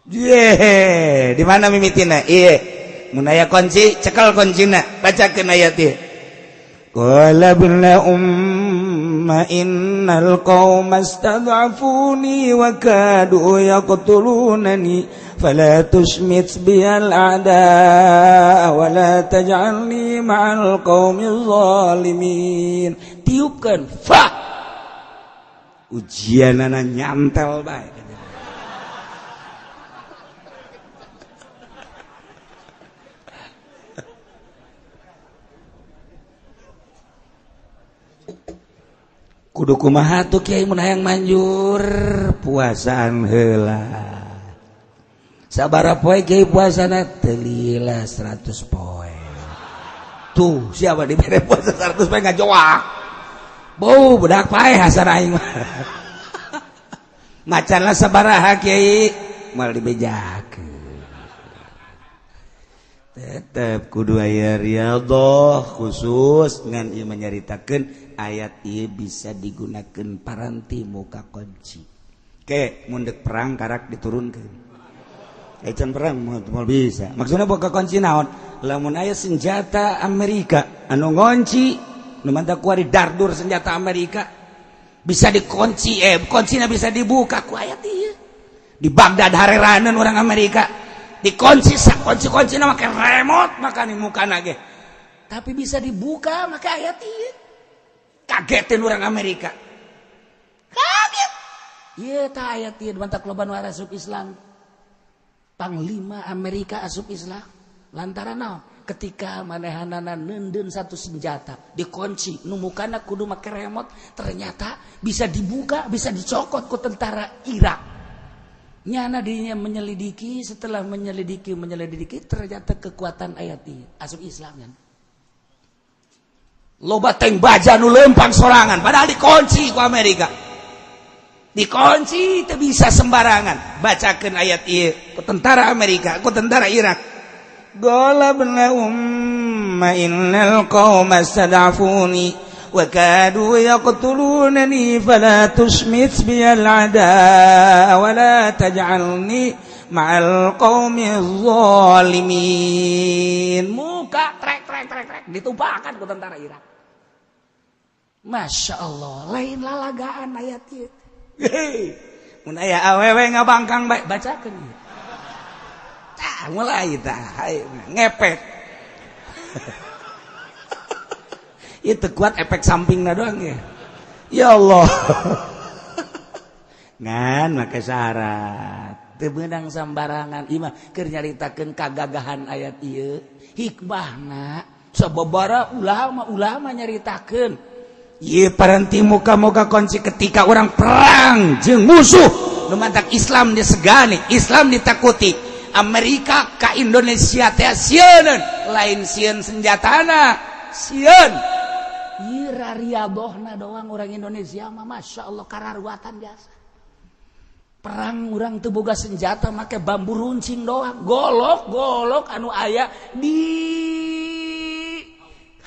Ye, di mana mimitina? Ieu. Mun aya kunci, cekel kuncina, bacakeun ayat ieu. Qala ibna umma innal qauma istad'afuni wa kadu yaqtulunani fala tushmit biyal a'daa wa la taj'alni ma'al qaumil zalimin. Tiupkeun fa ujianana nyantel bae. Kudu kumaha tuh kiai mun hayang manjur puasaan heula. Sabaraha poe kiai puasana teu lila 100 poe. Tuh siapa dibere puasa 100 poe ngajoak. Bau budak paeh hasan aing mah. Macanlah sabaraha kiai moal dibejakeun. Tetep kudu aya riyadhah khusus ngan ieu menyaritakeun ayat ieu bisa digunakeun paranti muka kunci. Ke mun deuk perang karak diturunkeun. Ecan perang moal bisa. Maksudna boga kunci naon? Lamun aya senjata Amerika anu ngonci nu mantap kuari dardur senjata Amerika bisa dikunci, kuncina bisa dibuka ku ayat ieu. Di Baghdad hareraneun orang Amerika dikunci sakunci-kuncina make remote maka ni mukana ge. Tapi bisa dibuka make ayat ieu. Kagetin orang Amerika. Kaget. Ieu tah ayat ieu mantak loba nu asup Islam. Panglima Amerika asup Islam lantaran naon? Ketika manehanana neundeun satu senjata dikunci nu mukana kudu make remote ternyata bisa dibuka bisa dicokot ku tentara Irak. Nyana dirinya menyelidiki, setelah menyelidiki ternyata kekuatan ayat ini asup Islam kan. Loba tank baja nu lempang sorangan padahal dikunci ku Amerika. Dikunci teu bisa sembarangan. Bacakeun ayat ieu ku tentara Amerika, ku tentara Irak. Golabna umma innal qauma stad'afuni wa kadu yaqtulunani fala tusmit biyal ada wa la taj'alni ma'al qaumi zalimin. Muka trek trek trek trek ditumpahkan ku tentara Irak. Masya Allah, lain lalagaan ayat ieu. Hei, mun aya awewe ngabangkang bae bacakeun ieu. Tah mulai tah ngepet. Itu kuat efek sampingna doang ya. Ya Allah. Ngan make syarat. Teu meunang sambarangan ieu mah keur nyaritakeun kagagahan ayat ieu. Hikmahna sababara ulama-ulama nyaritakeun. Ieu paranti muka-muka kunci ketika orang perang jeung musuh nu mantak Islam disegani, Islam ditakuti. Amerika ka Indonesia teh sieun, lain sieun senjatana, sieun. Ieu rariadohna doang orang Indonesia mah Masya Allah kararuatan biasa. Perang urang teu boga senjata make bambu runcing doang, golok-golok anu aya di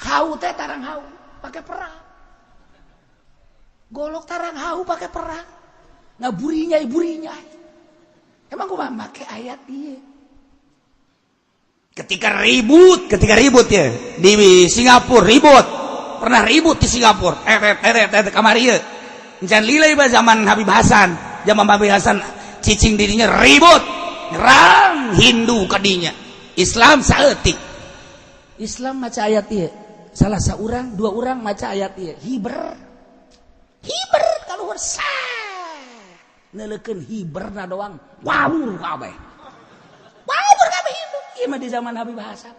hau teh tarang hau pake perang. Golok tarang hau pakai perang. Ngaburinya iburinya. Emang gua make ayat ieu. Ketika ribut ya di Singapura ribut. Pernah ribut di Singapura. Kamari ieu. Encan lila ieu zaman Habib Hasan. Zaman Habib Hasan cicing dirinya ribut. Nyerang Hindu kadinya. Islam saeutik. Islam maca ayat ieu. Salah saurang, dua orang maca ayat ieu. Hiber. Hiber kaluhur sah. Neulekeun hiberna doang. Wawur kabeh. Wawur kabeh Hindu. Ieu mah di zaman Habib Hasan.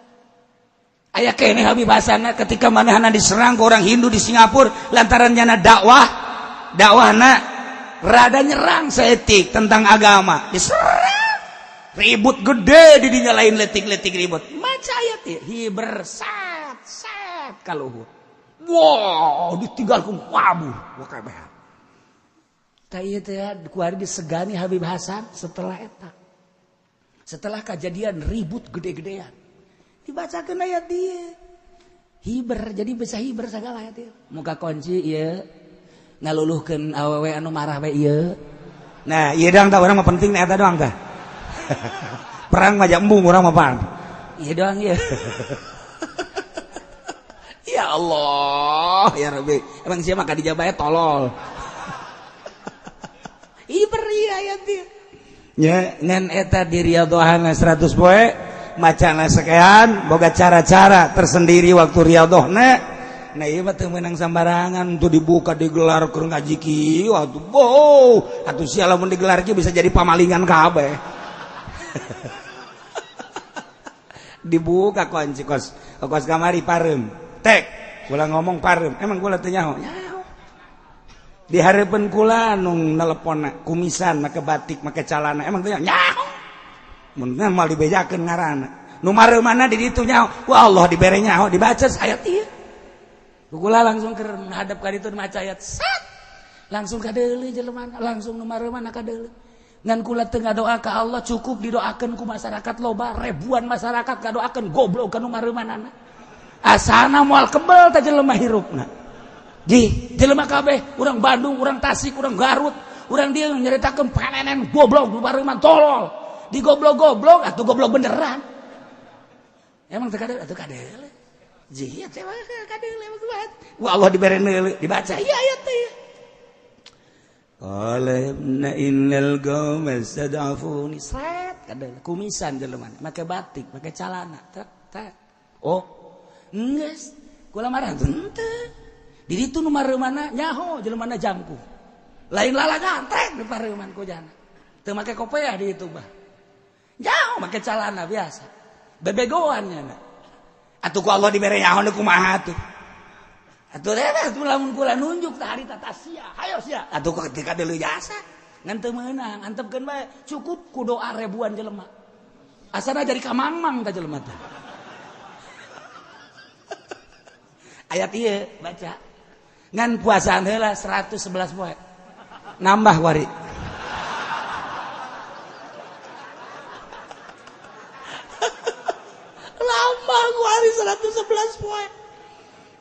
Aya keneh Habib Hasan ketika manehna diserang ke orang Hindu di Singapura lantaran nyana dakwah, dakwahna rada nyerang saeutik tentang agama. Diserang. Ribut gede di dinya lain letik-letik ribut. Maca ayat ieu hiber sat sat kaluhur. Wow, ditinggalkan wabur. Wah kabeh. Tah ieu teh kuari disegani Habib Hasan setelah eta. Setelah kejadian ribut gede-gedean. Dibacakeun ayat ieu. Hiber, jadi bisa hiber segala ayat ieu. Muka kunci ieu ngaluluhkeun awewe anu marah we ieu. Nah, ieu doang tah urang mah penting eta doang tah. Perang mah embung urang mah pan. Ieu doang ieu. Ya Allah, ya Rabbi. Emang siapa maka dijabaya tolol. Hiber ieu ayat ieu. Nya ngan eta di riyadhahna 100 poe macana sekian boga cara-cara tersendiri waktu riyadhahna. Nah ieu mah teu meunang sambarangan tuh dibuka digelar keur ngaji kieu atuh boh atuh sia lamun digelar kieu bisa jadi pamalingan kabeh. Dibuka kunci kos kos kamari pareum. Tek, kula ngomong pareum. Emang kula teu nyaho? Nyaho. Di hareupeun kula nu neleponna kumisan make batik make calana. Emang teu nyaho? Mun moal dibejakeun ngaranna. Nu mareumana di ditu nyaho. Wah Allah dibere nyaho dibaca ayat ieu. Kula langsung keur menghadap ka ditu maca ayat sat. Langsung kadeuleu jelema, langsung nu mareumana kadeuleu. Ngan kula teu ngadoa ka Allah cukup didoakeun ku masyarakat loba, ribuan masyarakat ngadoakeun goblok ka nu mareumanana. Asana moal kebel teh jelema hirupna. Ji, jelema kabeh urang Bandung, urang Tasik, urang Garut, urang dieu nyaritakeun panenen goblok nu mareuman tolol. Di goblok-goblok atuh goblok beneran. Emang teu kadeuleu atuh kadeuleu. Ji, teh kadeuleu kuat. Wah Allah dibere neuleu dibaca ieu ayat teh. Qala inna innal qauma stad'afuni. Sret kadeuleu kumisan jelema make batik, make calana. Tek tek. Oh, geus kula marah henteu. Di ditu nu mareumana nyaho jelemana jangkuh. Lain lalagan trek di pareuman ku jana. Teu make kopeah di ditu bah. Nyaho make calana biasa. Bebegoan nya. Atuh ku Allah dibere nyaho nu kumaha atuh. Atuh teh atuh lamun kula nunjuk tah harita tah sia. Hayo sia. Atuh ketika deuleu jasa. Ngan teu meunang, antepkeun bae, cukup ku doa ribuan jelema. Asana jadi kamangmang ka jelema teh. Ayat ieu baca. Ngan puasaan heula 111 poe. Nambah wari. Lama wari 111 poe.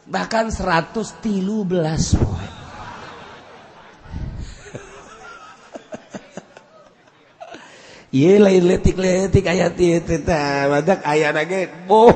Bahkan 113 poe. Ieu lain letik-letik ayat ieu teh tah badak aya ge boh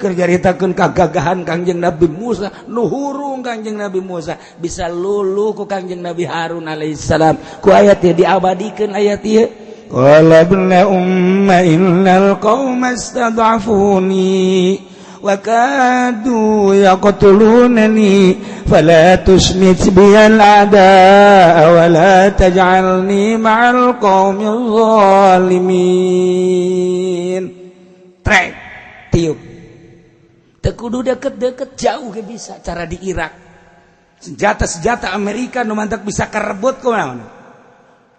keur nyaritakeun kagagahan Kangjeng Nabi Musa nu hurung Kangjeng Nabi Musa bisa lulu ku Kangjeng Nabi Harun alaihissalam ku ayat ieu diabadikeun ayat ieu. Qala ibna umma innal qauma istad'afuni wa kadu yaqtulunani fala tusmit biyal a'daa wa la taj'alni ma'al qaumil zalimin. Trek tiup teu kudu deket-deket jauh ge bisa cara di Irak senjata-senjata Amerika nu mantak bisa karebut kumaha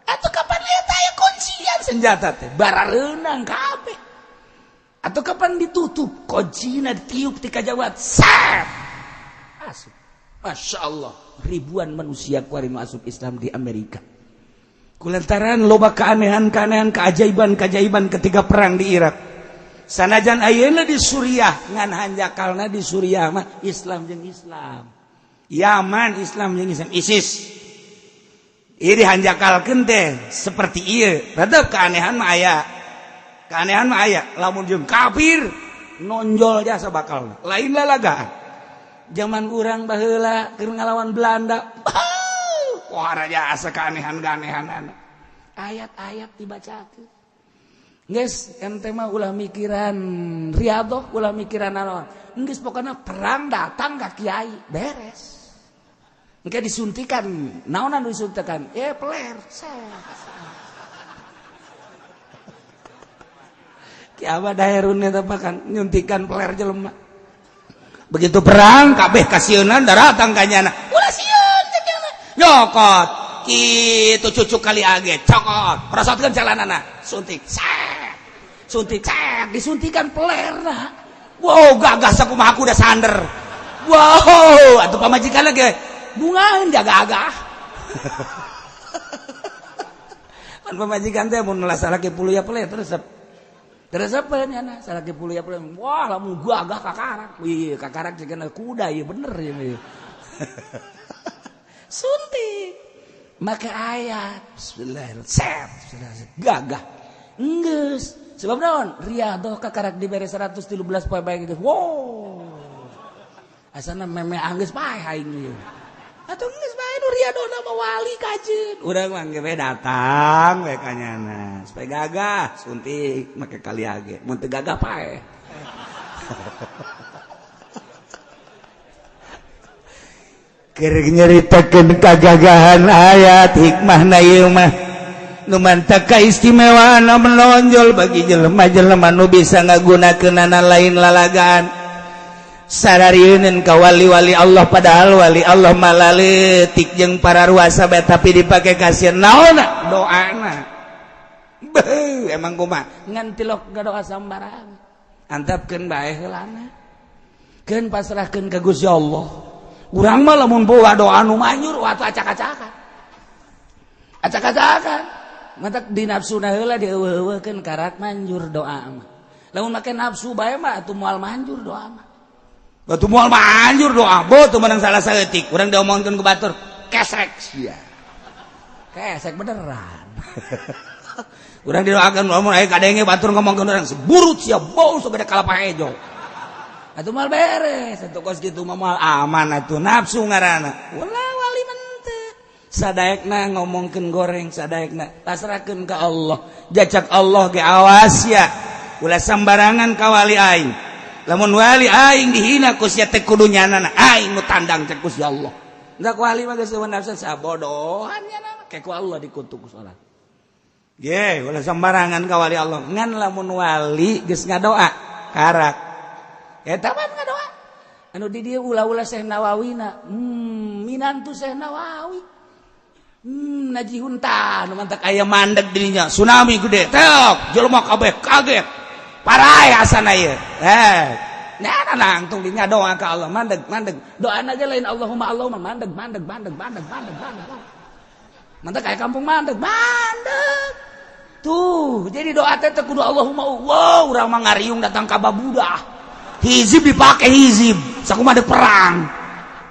atuh kapan lihat aya kuncian senjata teh barareunang kabeh. Atau kapan ditutup kuncina ditiup ti kajawat set asup. Masya Allah ribuan manusia kuari masuk Islam di Amerika kulantaran loba keanehan-keanehan keajaiban-keajaiban ketika perang di Irak. Sanajan ayeuna di Suriah ngan hanjakalna di Suriah mah Islam jeung Islam, Yaman Islam jeung Islam, ISIS ieu dihanjakalkeun teh seperti ieu. Tetep keanehan mah aya, keanehan mah aya. Lamun jeung kafir nonjol jasa bakal lain lalagaan. Zaman urang baheula keur ngalawan Belanda, wah jasa keanehan-keanehan ayat-ayat dibacakeun. Geus ente mah ulah mikiran riadoh, ulah mikiran naon. Geus pokona perang datang ka kiai, beres. Engke disuntikan, naonan disuntikan? Peler. Ki abah daerun eta kan nyuntikan peler jelema. Begitu perang kabeh kasieunan daratang ka nyana. Ulah sieun cek nyana. Nyokot kitu cucu kali age cokot, prosotkeun calanana, suntik. Set. Suntik set, disuntikan pelerna. Wow, gagah sakumaha kuda sander. Wow, atuh pamajikan ge bungaeun jaga-agah. Pan pamajikan teh mun salaki puluh ya peler terus terus apa nyana salaki puluh ya peler. Wah, lamun gagah kakarak. Wih, kakarak cigana kuda ieu bener ieu. Suntik. Maka ayat bismillahirrahmanirrahim. Set, gagah. Enggeus. Sebab naon? Riadoh kakarak dibere 113 poe bae geus. Wow. Asana meme anggeus paeh aing ieu. Atuh geus bae nu riadohna mah wali kajeun. Urang mah ge datang we ka nyana. Supaya gagah suntik make kali age. Mun teu gagah paeh. Keur nyaritakeun kagagahan ayat hikmahna ieu mah nu mantak kaistimewaan menonjol bagi jelema-jelema nu bisa ngagunakeunana lain lalagaan. Sararieun ka wali-wali Allah padahal wali Allah malaletik jeung para ruasa bae tapi dipake kasieun naonna doana. Beuh emang kumaha ngan tilok gadoa sambarang. Antapkeun bae heulana. Keun pasrahkeun ka Gusti Allah. Urang mah lamun bawa doa nu manjur atuh acak-acakan. Acak-acakan. Matak di nafsuna heula dieuweuh-euweuhkeun karak manjur doa mah. Lamun make nafsu bae mah atuh moal manjur doa mah. Batu moal manjur doa, bo teu meunang salah saeutik. Urang diomongkeun ku batur, kesek sia. Kesek beneran. Urang didoakeun lamun aya kadenge batur ngomongkeun urang seburut sia bau segede kalapa hejo. Atuh moal beres, atuh kos kitu mah moal aman atuh nafsu ngaranna. Ulah wali mente. Sadaekna ngomongkeun goreng, sadaekna pasrahkeun ka Allah. Jacak Allah ge awas ya. Ulah sambarangan ka wali aing. Lamun wali aing dihina ku sia teh kudu nyanana aing nu tandang cek ku si Allah. Enggak wali mah geus nafsu sabodohan nya kayak ku Allah dikutuk ku salat. Ge, ulah sambarangan ka wali Allah. Ngan lamun wali geus ngadoa karak. Eta mah ngadoa. Anu di dieu ulah-ulah Syekh Nawawina. Minantu Syekh Nawawi. Najihun tah nu mantak aya mandeg dirinya tsunami gede tek jelema kabeh kaget parai asana ieu nah langsung dinya doa ke Allah mandeg mandeg doa aja lain Allahumma Allahumma mandeg mandeg mandeg mandeg mandeg mandeg mandeg kayak kampung mandeg mandeg tuh. Jadi doa teh kudu Allahumma. Wow, urang mah ngariung datang ka babudah, hizib dipake, hizib sakumaha dek perang,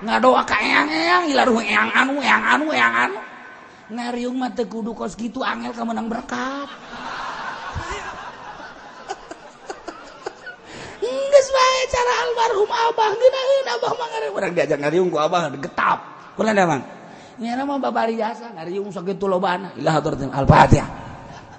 ngadoa ka eyang-eyang ilaruh eyang anu, eyang anu, eyang anu. Ngariung mah teu kudu kos kitu, angel ka menang berkat. Geus bae cara almarhum abah ngeunaheun. Abah mah ngariung, urang diajak ngariung ku abah getap kula da, Mang. Nyana mah babari jasa ngariung sakitu lobana ilah hadratin al-Fatihah,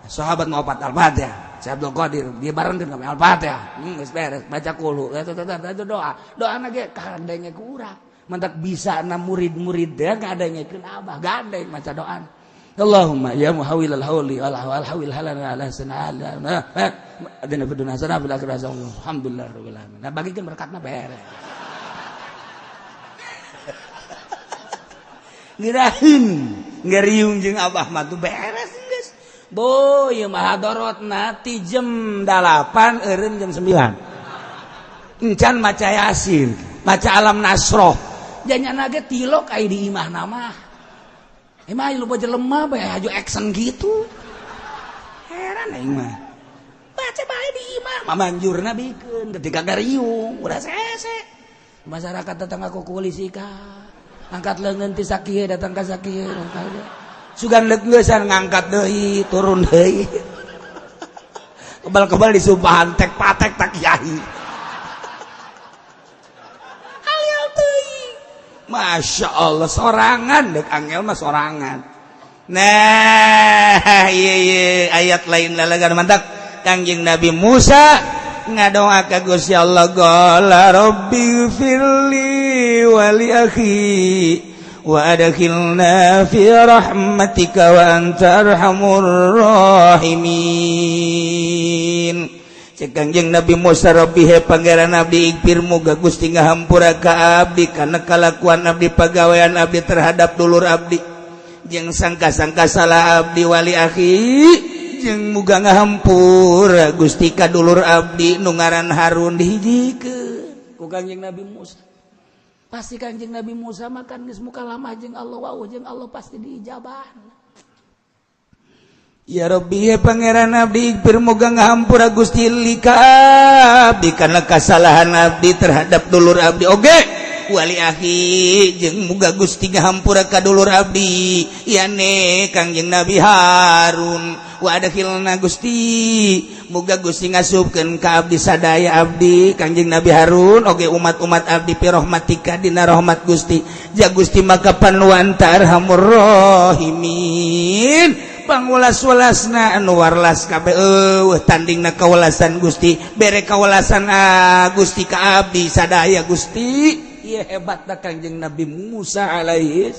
sahabat mau opat al-Fatihah, Syekh Abdul Qadir dia barengkeun kami al-Fatihah. Geus beres baca kulu eta eta doa doana ge kadenge ku urang mantak bisa na murid-murid dia ngadengekeun abah gandeng maca doa Allahumma ya muhawilal hauli wal hawil halana ala sana ala adina fid dunya hasanah fil akhirati hasanah alhamdulillah rabbil alamin. Nah, bagikeun berkatna beres. Ngiraheun ngariung jeung abah mah tuh beres geus. Bo ieu mah hadorotna ti jam 8 eureun jam 9. Encan maca Yasin, maca Alam Nasroh. Janyana ge tilok ai di imah nama. Emang lu baca lemah bae haju action gitu. Heran aing mah. Baca bae di imah, mamanjurna bikeun ketika gariung udah sese. Masyarakat datang ka polisi ka. Angkat leungeun ti sakieu datang ka sakieu. Sugan leuk geusan ngangkat deui, turun deui. Kebal-kebal disumpahan tek patek tak kiai. Hal teuing. Masya Allah sorangan dek angel mah sorangan. Nah iya iya ayat lain lalagan mantap. Kangjeng Nabi Musa ngadoa ka Gusti Allah qala rabbi firli wa li akhi wa adkhilna fi rahmatika wa anta arhamur rahimin. Cek Kangjeng Nabi Musa Rabbi he pangeran abdi ikpir muga Gusti ngahampura ka abdi kana kalakuan abdi pagawean abdi terhadap dulur abdi jeung sangka-sangka salah abdi wali akhi jeung muga ngahampura Gusti ka dulur abdi nu ngaran Harun dihijikeun ku Kangjeng Nabi Musa. Pasti Kangjeng Nabi Musa makan geus mukalamah jeung Allah wau jeung Allah pasti diijabah. Ya Rabbi ya pangeran abdi ighfir muga ngahampura Gusti li ka abdi kana kasalahan abdi terhadap dulur abdi oge wali akhi jeung muga Gusti ngahampura ka dulur abdi yane Kangjeng Nabi Harun wa adkhilna Gusti muga Gusti ngasupkeun ka abdi sadaya abdi Kangjeng Nabi Harun oge umat-umat abdi fi rahmatika dina rahmat Gusti ja Gusti maka panuan arhamur rahimin. Pangulas-ulasna anu warlas kabeh eueuh tandingna kawelasan Gusti bere kawelasan Gusti ka abdi sadaya Gusti. Ieu hebatna Kangjeng Nabi Musa alaihi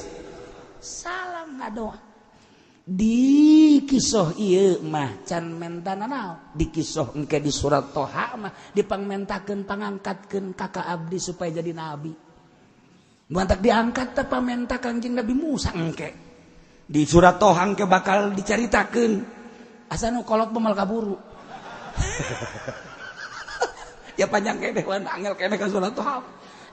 salam ngadoa di kisoh ieu mah can mentana naon di kisoh engke di surat Toha mah dipangmentakeun pangangkatkeun kakak abdi supaya jadi nabi. Mantak diangkat teh pamenta Kangjeng Nabi Musa engke di surat Tohang ke bakal diceritakan asa nu kolot pemal kaburu ya panjang kene wan angel kene ka surat Tohang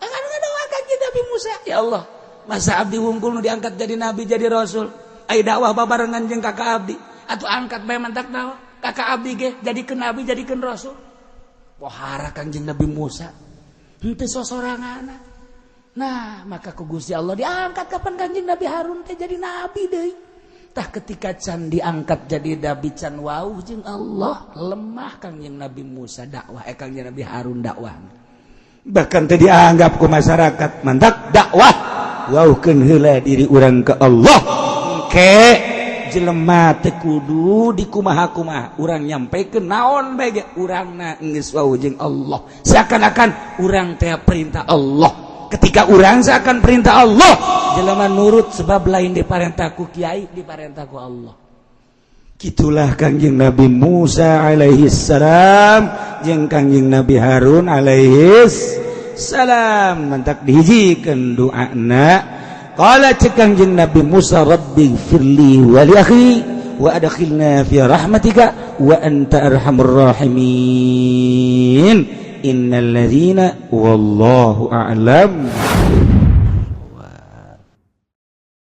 akan ngadoa Kanjeng Nabi Musa ya Allah masa abdi wungkul nu diangkat jadi nabi jadi rasul ai dakwah babarengan jeung kakak abdi atuh angkat bae mantak naon kakak abdi ge jadikeun nabi jadikeun rasul pohara Kanjeng Nabi Musa henteu sosoranganna. Nah maka ku Gusti Allah diangkat kapan Kanjeng Nabi Harun teh jadi nabi deui. Tah ketika can diangkat jadi nabi can wauh jeung Allah lemah Kanjeng Nabi Musa dakwah Kanjeng Nabi Harun dakwah. Bahkan teh dianggap ku masyarakat mantak dakwah wauhkeun heula diri urang ke Allah. Engke jelema teh kudu dikumaha-kumaha urang nyampekeun naon bae ge urangna geus wauh jeung Allah. Seakan-akan urang teh perintah Allah. Ketika urang seakan perintah Allah jelema nurut sebab lain diparentah ku kiai diparentah ku Allah. Gitulah Kangjeng Nabi Musa alaihi salam jeung Kangjeng Nabi Harun alaihi salam mantak dihijikeun doana. Qala, cek Kangjeng Nabi Musa, rabbighfirli wa li akhi wa adkhilna fi rahmatika wa anta arhamur rahimin. Innal ladzina, wallahu a'lam.